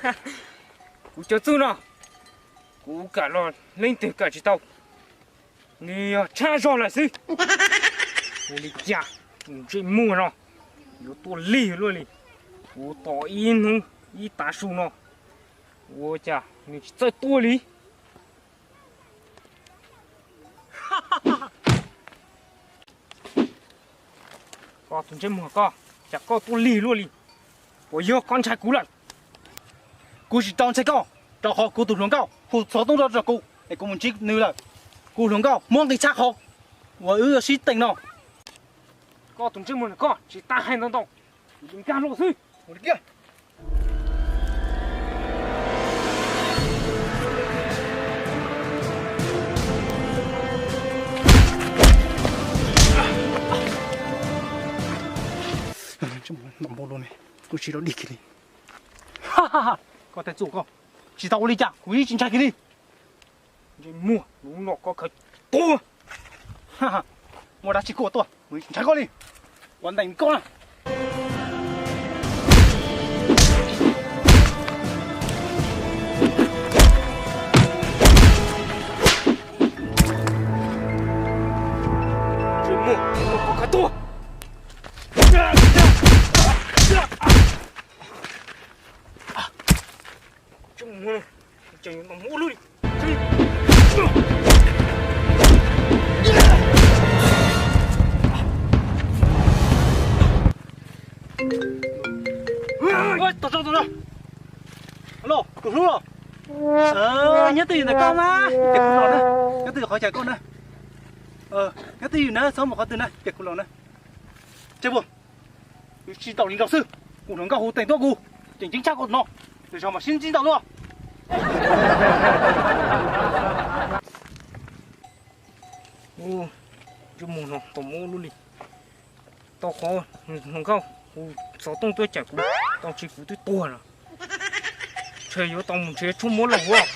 Kuv cov txuj no, kuv kam los leej twg kam tsis tau, nws yog tshaj zog lawm xwb. Ua li cas tus ntsej muag no yuav tuaj lig luaj li? Kuv tos ib hnub ib tav su no, ua cas nws tsis txawj tuaj li? Koj tus ntsej muag koj, cas koj tuaj lig luaj li? Puas yog koj ntshai kuv lawm? Kuv tsis tau ntshai koj, rau qhov kuv tus hluas nkauj hu xov tooj rau kuv es kuv mus ntsib nws lawm. Kuv hluas nkauj muab nqi tshaj qhov uas wb sib teem no. Koj tus ntsej muag no koj tsis tas hais ntau ntau, kuv yuav nkag los xwb. Kuv tsis los dig kiag li. Koj tej txuj koj tsis tau ua li cas, kuv yeej tsis ntshai kiag li. Ntsej muag, hnub no koj khaws tuag. Muaj dab tsi kuj tuaj, kuv yeej tsis ntshai koj li. Ua ntej koj na. Ntsej muag, hnub no koj khaws tuag. Ntsej muag, tseem yuav mus ua luaj li. Tos, tos, tos. Alo, tus hlub los? Nyob twj ywm ntawm koj mas, ces kuv los na. Nyob twj ywm qhov chaw koj na. Nyob twj ywm na, txhob mus qhov twg na, ces kuv los na. Tseg puas? Tsis tau li nraus xwb, kuv hluas nkauj hu teem tuaj kuv, tseem ceeb tshaj koj no, lwm zaus mam sib ntsib ntau luaj. Ntsej muag no tau mob lub li, tau qhov hluas nkauj hu xov tooj tuaj cawm kuv, tau tsis kuv twb tuag lawm. Ntshe yuav tau mus nrhiav tshuaj muab lauj huab.